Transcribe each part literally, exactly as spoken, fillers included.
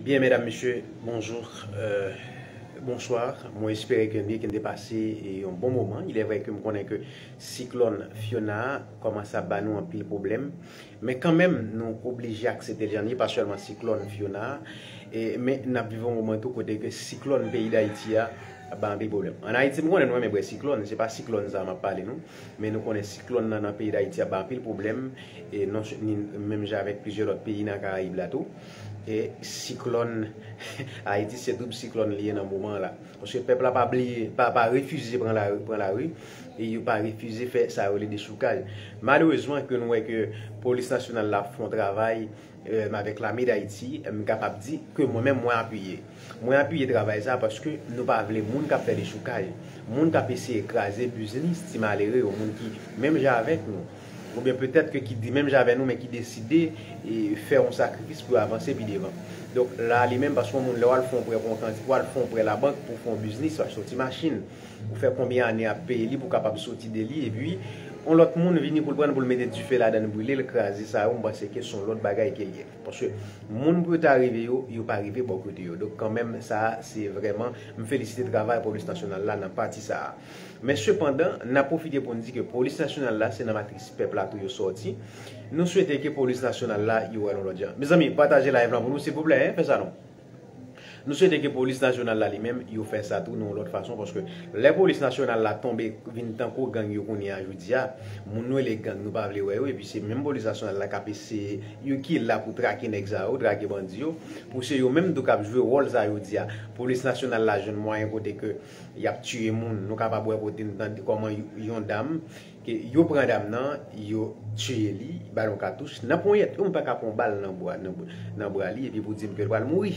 Byen, medam, mesye, bonjou, euh, bonswa. Mwen espere ke n byen, ke n te pase, e, yon bon moman. Il est vrai ke m konnen ke siklòn Fiona a kòmanse ap ba nou anpil pwoblèm. Men kanmenm, nou oblije aksepte l jan l ye, pa sèlman siklòn Fiona a, e, men n ap viv yon moman tou kote ke siklòn peyi Dayiti a ap ba anpil pwoblèm. Ann Ayiti, m konnen nou renmen bwè siklòn, se pa siklòn sa a m ap pale nou, men nou konnen siklòn nan, nan peyi Dayiti ap ba anpil pwoblèm, e non, ni, menm jan avèk plizyè lòt peyi nan Karayib la tou. E siklòn Ayiti, se doub siklòn li ye nan moman an la. Paske pèp la pa bliye, pa, pa refize pran lari, pran lari, e yo pa refize fè sa yo rele dechoukaj. Malerezman, ke nou wè ke polis nasyonal la fè yon travay, euh, avèk lame Dayiti, m kapab di ke mwen menm, mwen apiye. Mwen apiye travay sa paske nou pa vle moun k ap fè dechoukaj, moun k ap eseye kraze biznis ti malere yo, moun ki menm jan avèk nou, oubyen petèt ke ki di menm jan avèk nou, men ki deside, e, fè yon sakrifis pou yo avanse pi devan. Donk, la, li menm, paske yon moun, lè w al fè yon prè pou yon kanti, pou w al fè yon prè labank pou fè yon biznis, w achte yon ti machin, ou fè konbyen ane ap peye li pou w kapab soti de li, epi yon lòt moun vini pou l pran l, pou l mete dife ladan l, brile l, kraze sa yo, m panse ke se yon lòt bagay ke l ye. Paske moun pou yo ta rive yo, yo pa rive bò kote yo. Donk, kanmenm, sa a, se vrèman, m felisite travay polis nasyonal la nan pati sa a. Men sepandan, n ap pwofite pou n di ke polis nasyonal la, se nan matris pèp la tou yo sòti. Nou swete ke polis nasyonal la, yo wè l yon lòt jan. Mezanmi, pataje live lan pou nou, silvouplè, hein, fè sa non. Nou swete ke polis nasyonal la li menm, yo fè sa tou nan yon lòt fason, paske lè polis nasyonal la tonbe vin tankou gang yo kounye a jodi a, moun nou rele gang, nou pa vle wè yo, epi se menm polis nasyonal la k ap eseye, yo ki la pou trake nèg sa yo, trake bandi yo, pou se yo menm tou k ap jwe wòl sa yo di a. Polis nasyonal la jwenn mwayen kote ke y ap tiye moun, nou kapab wè kote n tande kòman y-, yon dam, ke yo pran dam nan, yo tiye li, ba l yon katouch nan ponyèt. Yon moun pa ka pran yon bal nan bwa, nan, nan bra li, epi pou di m ke l pral mouri.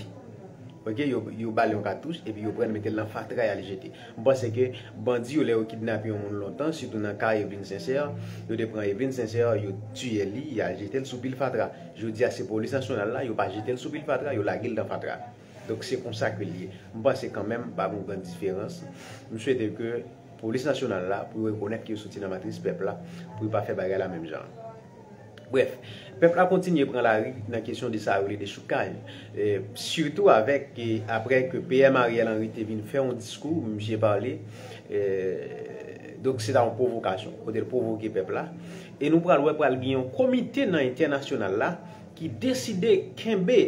Oke, yo, yo ba l yon katouch, epi yo pran l mete l nan fatra, y al jete. M panse ke bandi yo, lè yo kidnape yon moun lontan, sitou nan ka Evelyne Sincère, yo te pran Evelyne Sincère, yo tiye li, y al jete l sou pil fatra. Jodi a, se polis nasyonal la, yo pa jete l sou pil fatra, yo lage l nan fatra. Donk, se konsa ke l ye. M panse kanmenm, pa gen yon gran diferans. M swete ke polis nasyonal la, pou yo rekonèt ke yo soti nan matris pèp la, pou yo pa fè bagay la menm jan. Brèf, pèp la kontinye pran lari nan kesyon de sa yo rele dechoukaj. E, sitou avèk, e, aprè ke P M Ariel Henry te vin fè yon diskou, misye pale, e, donk se ta yon pwovokasyon, kote l pwovoke pèp la. E nou pral wè pral gen yon komite nan entènasyonal la ki deside kenbe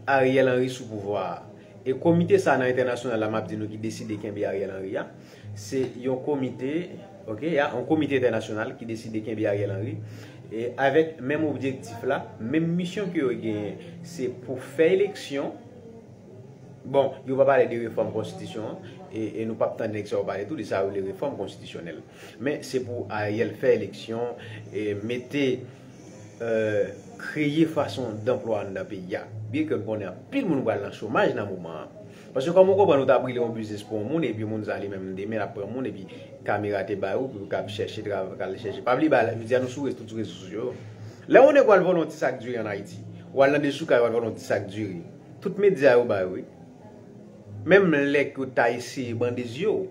Ariel Henry sou pouvwa a. E komite sa nan entènasyonal la, m ap di nou ki deside kenbe Ariel Henry a, se yon komite, oke, ya, yon komite entènasyonal ki deside kenbe Ariel Henry, e avèk menm objektif la, menm misyon ke yo genyen, se pou fè eleksyon. Bon, yo pa pale de refòm konstitisyon an, e, e nou p ap tande nèg sa yo pale tou de sa yo rele refòm konstitisyonèl. Men se pou Ariel fè eleksyon, e mete, euh, kreye fason danplwa anndan peyi a. Byen ke n konnen anpil moun pral nan chomaj nan moman an. Paske kòman w konprann ou t ap brile yon biznis pou yon moun, epi moun sa li menm demen l ap pran moun, epi kamera te bay ou pou w ka chèche travay, ka al chèche. Pa bliye bagay la, jodi a nou sou rezo, tout sou rezo sosyo yo. Lè yon nèg w al vòlè yon ti sak diri ann Ayiti, w al nan dechoukay w al vòlè yon ti sak diri, tout medya yo bay ou, wi. Menm lè ke yo ta eseye bande zye w.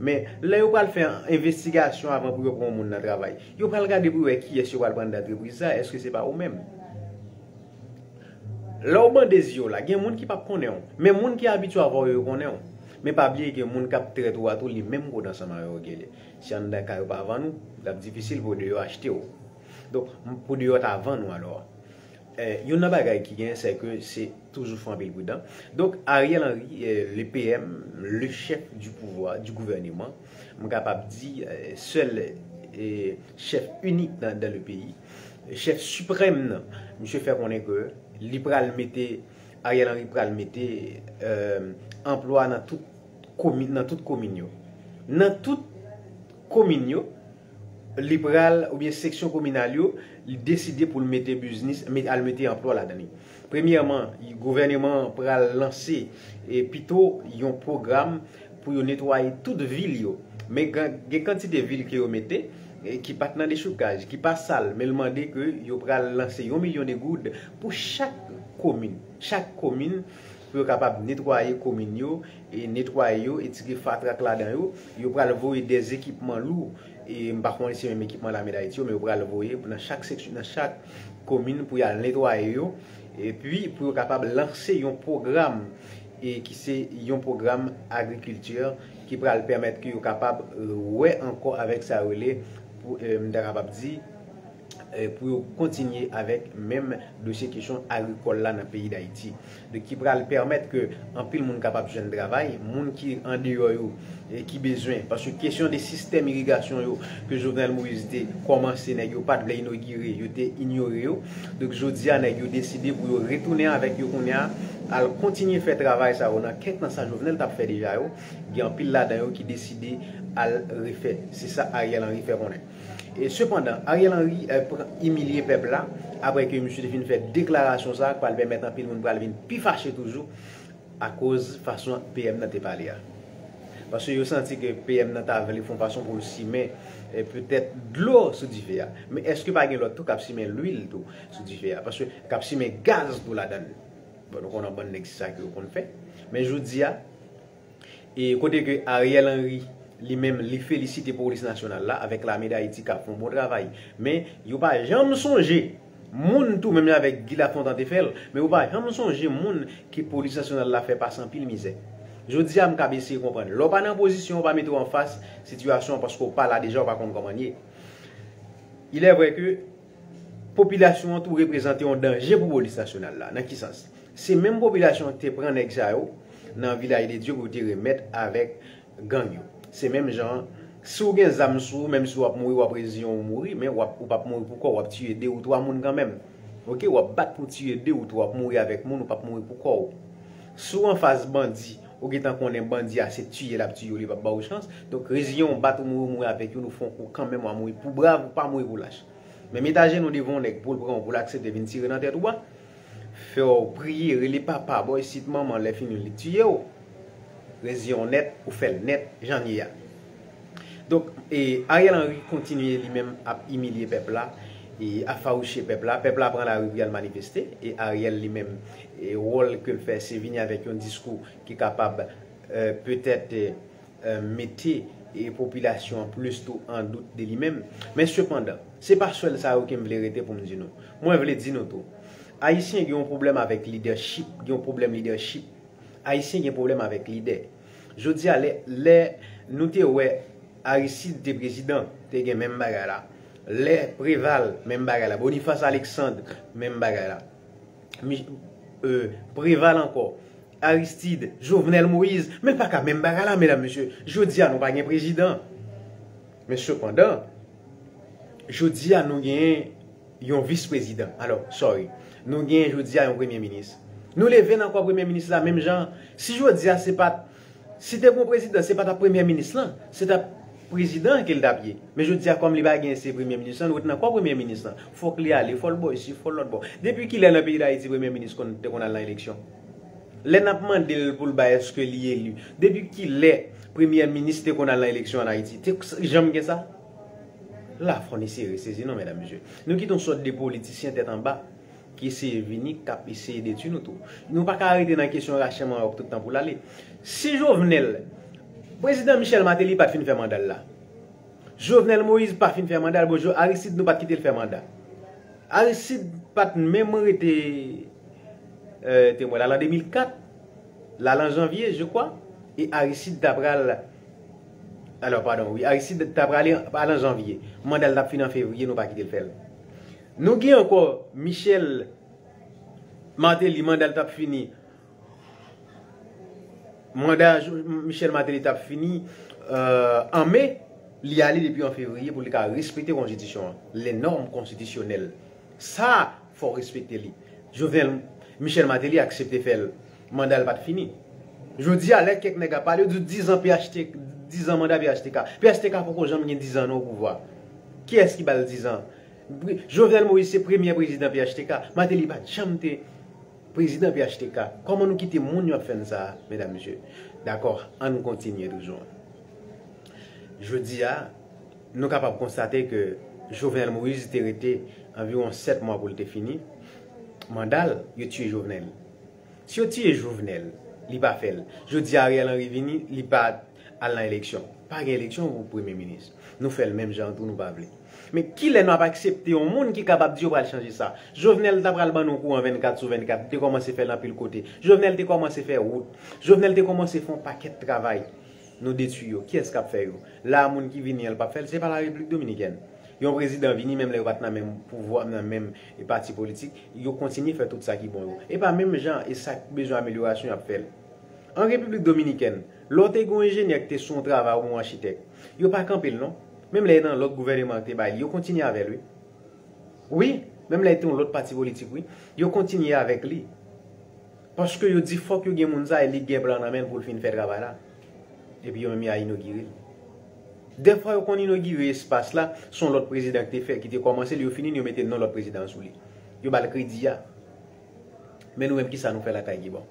Men, lè yo pral fè envestigasyon avan pou yo pran yon moun nan travay, yo pral gade pou yo wè kiyès yo pral pran nan antrepriz sa, èske se pa ou menm? Lè w bande zye w la, gen moun ki p ap konnen w. Men moun ki abitye avè w yo konnen w. Men pa bliye ke moun k ap trèt ou a tou, li menm kote ansanm avè w ke l ye. Si anndan kay ou pa vann ou, l ap difisil pou deyò achte w. Donk, m-, pou deyò ta vann ou alò. Eh, youn nan bagay ki gen, se ke se toujou fè anpil pridan. Donk, Ariel Henry, eh, le P M, le chef du pouvoir, du gouvernement, m kapab di, eh, sèl, eh, chèf inik nan, dans le pays, chèf siprèm nan, misye fè konnen ke li pral mete, Ariel Henry pral mete, eh, anplwa nan tout komin, nan tout komin yo. Nan tout komin yo, li pral, oubyen seksyon kominal yo, li deside pou l mete biznis, met, al mete anplwa ladan li. Premyèman, gouvèneman an pral lanse, e, pito yon pwogram pou yo netwaye tout vil yo. Men gen, gen kantite vil ke yo mete, e, ki pa t nan dechoukaj, ki pa sal, men l mande ke yo pral lanse yon milyon de goud pou chak komin. Chak komin, pou yo kapab netwaye komin yo, e netwaye yo, etire fatra k ladan yo. Yo pral voye dè ekipman lou, e m pa konnen si se menm ekipman Lame Dayiti yo, men yo pral voye nan chak seksyon, nan chak komin pou y al netwaye yo. Epi pou yo kapab lanse yon pwogram e ki se yon pwogram agrikilti ki pral pèmèt ke yo kapab wè ankò avèk sa yo rele pou, eh, m ta kapab di, eh, pou yo kontinye avèk menm dosye kesyon agrikòl la nan peyi Dayiti. Donk ki pral pèmèt ke anpil moun kapab jwenn travay, moun ki andeyò yo e ki bezwen. Paske kesyon de sistèm irigasyon yo ke Jovenel Moïse te kòmanse, nèg yo pa t vle inogire, yo te inyore yo. Donk jodi a nèg yo deside pou yo retounen avèk yo kounye a, al kontinye fè travay sa yo nan kèk nan sa Jovenel t ap fè deja yo. Gen anpil ladan yo ki deside al refè. Se sa Ariel Henry fè konnen. E sepandan, Ariel Henry, eh, pran imilye pèp la, apre ke misye te fin fè deklarasyon sa a, k pral pèmèt anpil moun pral vin pi fache toujou akoz fason P M nan te pale a. Paske yo santi ke P M nan ta vle fè yon fason pou l simen, eh, petèt dlo sou dife a. Men èske pa gen lòt tou k ap simen lwil tou sou dife a? Paske k ap simen gaz tou ladan l. Bon, nou konnen bann nèg se sa ke yo konn fè. Men jodi a, e kote ke Ariel Henry, li menm, li felisite polis nasyonal la avèk lame Dayiti k ap fè yon bon travay. Men yo pa janm sonje moun tou, menm jan avèk Guy Lafontant te fè l, men yo pa janm sonje moun ke polis nasyonal la fè pase anpil mizè. Jodi a, m kab eseye konprann. Lè w pa nan pozisyon, w pa mete w anfas sitiyasyon an paske w pa la deja, w pa konn kòman l ye. Il est vrai que popilasyon an tou reprezante yon danje pou polis nasyonal la. Nan ki sans? Se menm popilasyon an ki te pran nèg sa yo nan Vilaj de Dye pou yo te remèt avèk gang yo. Se menm jan an, si w gen zam sou ou, menm si w ap mouri, w ap reziyen w mouri, men w ap, ou p ap mouri pou kò w, w ap tiye de ou twa moun kanmenm. Oke, w ap bat pou tiye de ou twa, w ap mouri avèk moun, ou p ap mouri pou kò w. Si w anfas bandi, ou gentan konnen bandi a se tiye l ap tiye w, li p ap ba w chans. Donk, reziyen w, bat ou mouri, ou mouri avèk yo, nou fè yon kou kanmenm, w a mouri pou brav, ou pa mouri pou lach. Men met ajenou devan yon nèg pou l pran w, pou l aksepte vin tire nan tèt ou a, fè w priye, rele papa, bò isit manman, lè fini li tiye w. Reziyen w nèt, ou fè l nèt, jan l ye a. Donk, e, Ariel Henry kontinye li menm ap imilye pèp la, e ap fawouche pèp la. Pèp la pran lari pou y al manifeste, e Ariel li menm, e wòl ke l fè, se vini avèk yon diskou ki kapab, eh, petèt, eh, eh, mete, e popilasyon an plis tou an dout de li menm. Men sepandan, se pa sèl sa yo ke m vle rete pou m di nou. Mwen vle di nou tou, Ayisyen gen yon pwoblèm avèk lidèchip, gen yon pwoblèm lidèchip. Ayisyen gen pwoblèm avèk lidè. Jodi a, lè, lè nou te wè Aristide te prezidan, te gen menm bagay la. Lè Preval, menm bagay la. Boniface Alexandre, menm bagay la. Mi, euh, Preval ankò. Aristide, Jovenel Moïse, men pa ka menm bagay la, medam, mesye. Jodi a, nou pa gen prezidan. Men sepandan, jodi a, nou gen yon vis prezidan. Alò, sorry. Nou gen jodi a yon premye minis. Nou leve nan kò premye minis la menm jan. Si jodi a se pa t, si te gen yon prezidan, se pa t ap premye minis lan, se t ap prezidan ke l t ap ye. Men jodi a, kòm li pa gen, se premye minis lan, nou ret nan kò premye minis lan. Fòk li ale, fò l bò isi, fò l lòt bò. Depi kilè nan peyi Dayiti premye minis konn, te konn al nan eleksyon? Lè n ap mande l pou l bay èske li eli, depi kilè premye minis te konn al nan eleksyon ann Ayiti? Te janm gen sa? La fò n eseye resezi non, medam, mesye. Nou kite yon sòt de politisyen tèt anba ki eseye vini, k ap eseye detwi nou tou. Nou pa ka rete nan kesyon rachè manwòk tout tan pou l ale. Si Jovenel, prezidan Michel Martelly pa t fin fè manda l la. Jovenel Moïse pa fin fè manda l, bon, Jo-, Aristide nou pa t kite l fè manda. Aristide pa t menm rete, euh, te mwen la, lan de mil kat, la lan janvye, je crois, e Aristide ta pral, alò, padon, wi, Aristide ta prale pa lan janvye. Manda l t ap fini an fevriye, nou pa kite l fè l. Nou gen ankò Michel Martelly, manda l t ap fini. Manda Michel Martelly t ap fini, euh, an me, li ale depi an fevriye pou li ka respekte konstitisyon an, les normes constitutionnelles. Sa, fò w respekte li. Jovenel, Michel Martelly aksepte fè l. Manda l pa t fini. Jodi a, lè kèk nèg ap pale, yo di dizan P H T, dizan manda P H T K. P H T K poko janm gen dizan non o pouvwa. Kiyès ki ba l dizan? Jovenel Moïse se premye prezidan P H T K. Martelly pa t janm te prezidan P H T K. Kòman nou kite moun yo ap fè n sa, medam, mesye? Dakò, ann kontinye toujou. Jodi a, nou kapab konstate ke Jovenel Moïse te rete anviwon sèt mwa pou l te fini manda l, yo tiye Jovenel. Si yo tiye Jovenel, li pa fè l. Jodi a, Ariel Henry vini, li pa al nan eleksyon. Pa gen eleksyon pou premye minis. Nou fè l menm jan tou, nou pa vle. Men kilè nou ap aksepte yon moun ki kapab di yo pral chanje sa? Jovenel ta pral ban nou kouran vennkat sou vennkat, te kòmanse fè l anpil kote. Jovenel te kòmanse fè wout. Jovenel te kòmanse fè yon pakèt travay. Nou detwi yo. Kiyès k ap fè yo? La a, moun ki vini an, l p ap fè l, se pa la Repiblik Dominikèn. Yon prezidan vini, menm lè yo pa t nan menm pouvwa, nan menm pati politik, yo kontinye fè tout sa ki bon yo. E pa menm jan, e sa k bezwen amelyorasyon, y ap fè l. An Repiblik Dominikèn, lè w te gen yon enjenyè ki te sou yon travay oubyen yon achitèk, yo pa kanpe l non. Menm lè e nan lòt gouvèneman ki te bay li, yo kontinye avè l, wi. Wi, menm lè e te yon lòt pati politik, wi, yo kontinye avèk li. Paske yo di fòk yo gen moun sa e li gen plan nan men l pou l fin fè travay la. Epi yo menm y a inogire l. Dèfwa yo konn inogire espas la, se yon lòt prezidan ki te fè, ki te kòmanse l, yo fini l, yo mete non lòt prezidan an sou li. Yo ba l kredi a. Men nou menm, kisa nou fè lakay ki bon?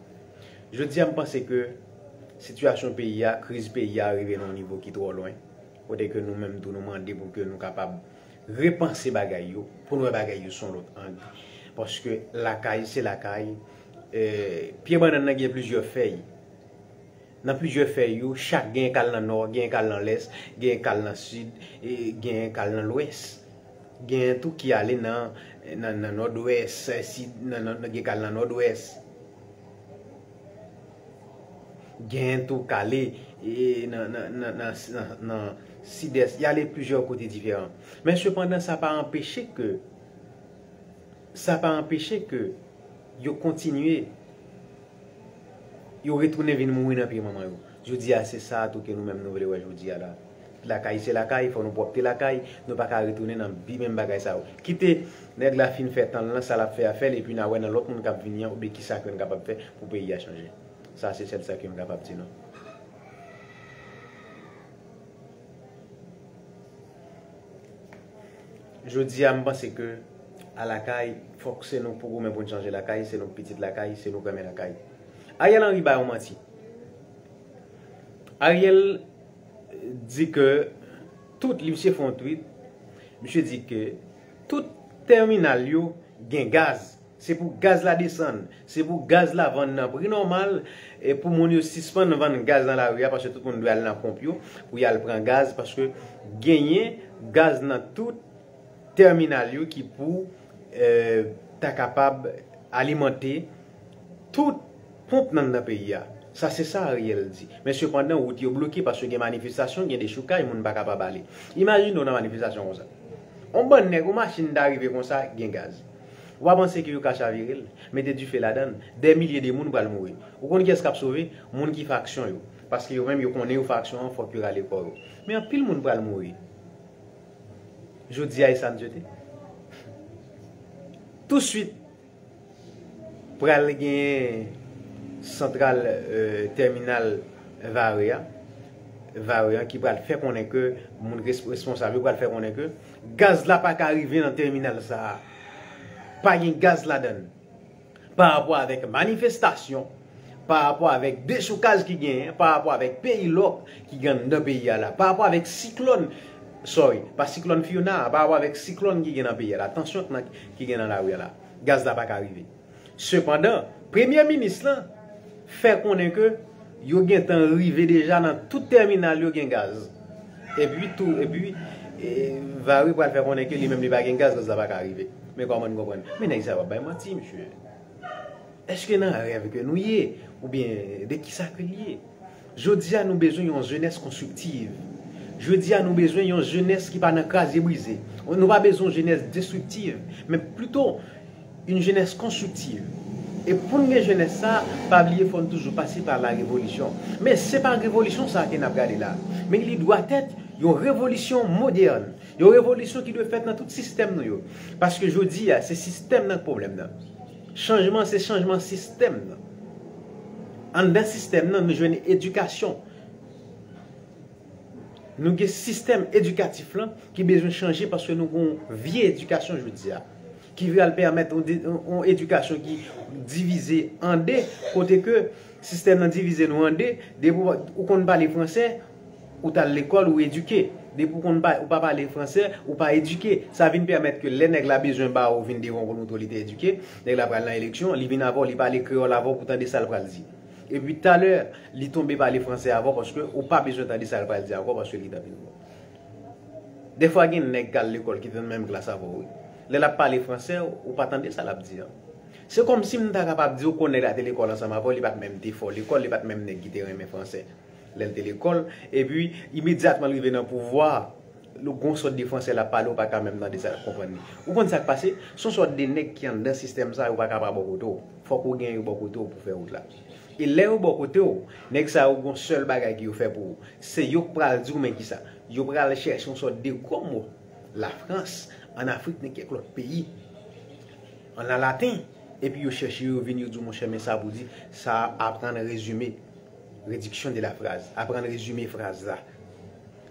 Jodi a, m panse ke sitiyasyon peyi a, kriz peyi a rive nan yon nivo ki twò lwen. Kote ke nou menm tou nou mande pou ke nou kapab repanse bagay yo, pou nou wè bagay yo sou yon lòt ang. Paske lakay, se lakay. Eh, pye bannann nan gen plizyè fèy. Nan plizyè fèy yo, chak gen k al nan nò, gen k al nan lès, gen k al nan sid, e gen k al nan lwès. Gen tou ki ale nan, nan, nan nòdwès, sid, nan, nan, gen k al nan nòdwès. Gen tou k ale, e, nan, nan, nan, nan, nan, nan sidès. Y ale plizyè kote diferan. Men sepandan, sa pa anpeche ke, sa pa anpeche ke yo kontinye, yo retounen vin mouri nan pye manman yo. Jodi a, se sa a tou ke nou menm nou vle wè jodi a la. Lakay se lakay, fò nou pwòpte lakay, nou pa ka retounen nan bi menm bagay sa yo. Kite nèg la fin fè tan l lan, sa l ap fè a fè l, epi n a wè nan lòt moun k ap vini an, oubyen kisa ke n kapab fè pou peyi a chanje. Sa se sèl sa ke m kapab di nou. Jodi a, m panse ke a lakay, fòk se nou pou goumen pou n chanje lakay, se nou k pitit lakay, se nou k renmen lakay. Ariel Henry ba yo manti. Ariel di ke tout, li, misye fè yon tweet, misye di ke tout tèminal yo gen gaz. Se pou gaz la desann, se pou gaz la vann nan pri nòmal, e pou moun yo sispann vann gaz nan lari a, paske tout moun dwe al nan ponp yo pou y al pran gaz, paske genyen gaz nan tout tèminal yo ki pou, eh, ta kapab alimante tout ponp nan, nan peyi a. Sa se sa Ariel di. Men sepandan, wout yo bloke paske gen manifestasyon, gen dechoukay, moun pa kapab ale. Imajine w nan manifestasyon konsa. On bann nèg, on machin ta rive konsa, gen gaz. Ou pa panse ke yo ka chavire l, mete dife ladan l, dè milye de moun pral mouri. Ou konn kiyès k ap sove? Moun ki faksyon yo. Paske yo menm yo konnen yo faksyon an, fòk yo rale kò yo. Men anpil moun pral mouri. Jodi a, e sa n swete. Touswit, pral gen santral, eh, tèminal Vare a. Vare a ki pral fè konnen ke moun res-, responsab yo pral fè konnen ke gaz la pa ka rive nan tèminal sa a. Pa gen gaz ladan l. Pa rapò avèk manifestasyon, pa rapò avèk dechoukaj ki genyen, pa rapò avèk peyi lòk ki gen anndan peyi a la, pa rapò avèk siklòn, sorry, pa siklòn Fiona a, pa rapò avèk siklòn ki gen nan peyi a la, tansyon k nan, ki gen nan lari a la, gaz la pa ka rive. Sepandan, premye minis lan fè konnen ke yo gentan rive deja nan tout tèminal yo gen gaz. Epi tou, epi, e, Vare pral fè konnen ke li menm li pa gen gaz, gaz la pa ka rive. Men kòman n konprann? Men nèg sa yo ap bay manti, mesye. Èske nan rèv ke nou ye? Oubyen de kisa ke l ye? Jodi a, nou bezwen yon jenès konstriktiv. Jodi a, nou bezwen yon jenès ki pa nan kraze brize. Nou pa bezwen yon jenès destriktiv, men plito yon jenès konstriktiv. E pou n gen jenès sa, pa bliye fò n toujou pase pa la revolisyon. Men se pa revolisyon sa ke n ap gade la. Men li dwatèt yon revolisyon modèn. Yon revolisyon ki dwe fèt nan tout sistèm nou yo. Paske jodi a, se sistèm nan k pwoblèm nan. Chanjman, se chanjman sistèm nan. Anndan sistèm nan, nou jwenn edikasyon. Nou gen sistèm edikatif lan ki bezwen chanje paske nou gen yon vye edikasyon jodi a. Ki pral pèmèt yon de-, yon, yon edikasyon ki divize an de, kote ke sistèm nan divize nou an de, depi w, ou konn pale fransè, ou t al lekòl, ou edike. Depi w konn pa, ou pa pale fransè, ou pa edike. Sa vin pèmèt ke lè nèg la bezwen ba ou vin devan w pou l montre w li te edike, nèg la pral nan eleksyon, li vin avè w, li pale kreyòl avè w pou w tande sa l pral di. Epi talè, li tonbe pale fransè avè w paske ou pa bezwen tande sa l pral di ankò paske li t anpil bon. Defwa gen nèg k al lekòl ki te nan menm klas avè w, wi. Lè l ap pale fransè, ou pa tande sa l ap di an. Se kòmsi m ta kapab di w kon nèg la te lekòl ansanm avè w, li pa t menm te fò lekòl, li pa t menm nèg ki te renmen fransè lè l te lekòl. Epi, imedyatman l rive nan pouvwa, l gon sòt de fransè l ap pale, ou pa ka menm tande sa l ap konprann li. Ou konn sa k pase? Se yon sòt de nèg ki anndan sistèm sa yo, pa ka pa bò kote w. Fòk ou gen yo bò kote w pou fè wout la. E lè yo bò kote w, nèg sa yo gon sèl bagay ki yo fè pou ou. Se yo k pral di w men kisa. Yo pral chèche yon sòt de gwo mo. Lafrans, ann Afrik, nenpòt lòt peyi. An la laten. Epi yo chèche, yo vin, yo di w, monchè, men sa pou di, sa aprann rezime. Rediksyon de la fraz. Aprann rezime fraz la.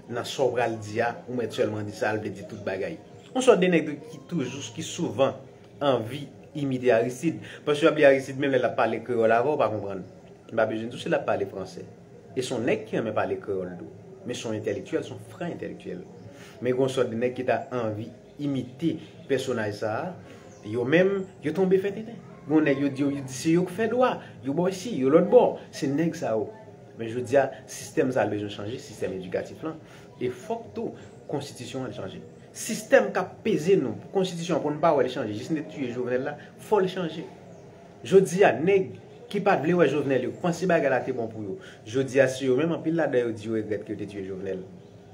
Nan sa w pral di a, ou mèt sèlman di sa, l vle di tout bagay. Yon sòt de nèg ki toujou, ki souvan anvi imite Aristide. Paske w ap li Aristide, menm lè l ap pale kreyòl avè w, ou pa konprann. M pa bezwen di w si l ap pale fransè. E se yon nèg ki renmen pale kreyòl tou. Men se yon entèlektyèl, se yon fran entèlektyèl. Men gen yon sòt de nèg ki ta anvi imite pèsonaj sa a, yo menm, yo tonbe fè tenten. Gon nèg yo di, yo di se yo k fè dwa, yo bò isi, yo lòt bò. Se nèg sa yo. Men jodi a, sistèm sa a bezwen chanje, sistèm edikatif lan. E fòk tou, konstitisyon an chanje. Sistèm k ap peze nou, konstitisyon an pou n pa wè l chanje, jis n te tiye Jovenel la, fò l chanje. Jodi a, nèg ki pa t vle wè Jovenel yo, panse bagay la te bon pou yo. Jodi a, se yo menm, anpil ladan yo di yo regrèt ke yo te tiye Jovenel.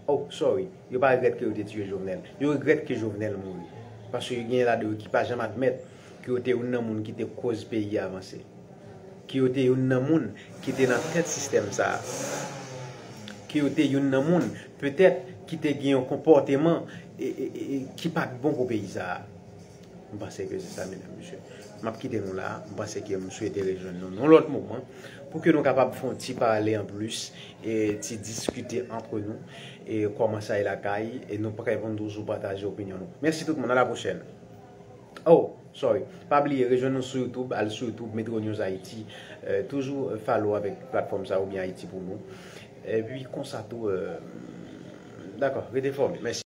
Oh, sorry. Yo pa regrèt ke yo te tiye Jovenel. Yo regrèt ke Jovenel mouri. Paske yo gen ladan yo ki pa janm admèt ke yo te youn nan moun ki te koz peyi a avanse. Ke yo te youn nan moun ki te nan tèt sistèm sa a. Ke yo te youn nan moun, petèt, ki te gen yon konpòteman e, e, e, e, ki pa t bon pou peyi sa a. M panse ke se sa, medam, mesye. M ap kite nou la. M panse ke m swete rejwenn nou yon lòt moman pou ke nou kapab fè yon ti pale an plis e ti diskite antre nou e kòman sa ye lakay e nou prè pou nou toujou pataje opinyon nou. Mèsi tout moun, a la pwochèn. Oh, sorry. Pa bliye, rejwenn nou sou YouTube, al sou YouTube, Metro News Haiti. Euh, toujou follow avèk platfòm sa oubyen Haiti pou nou. Epi konsa tou, euh, dakò, rete fòme. Mèsi.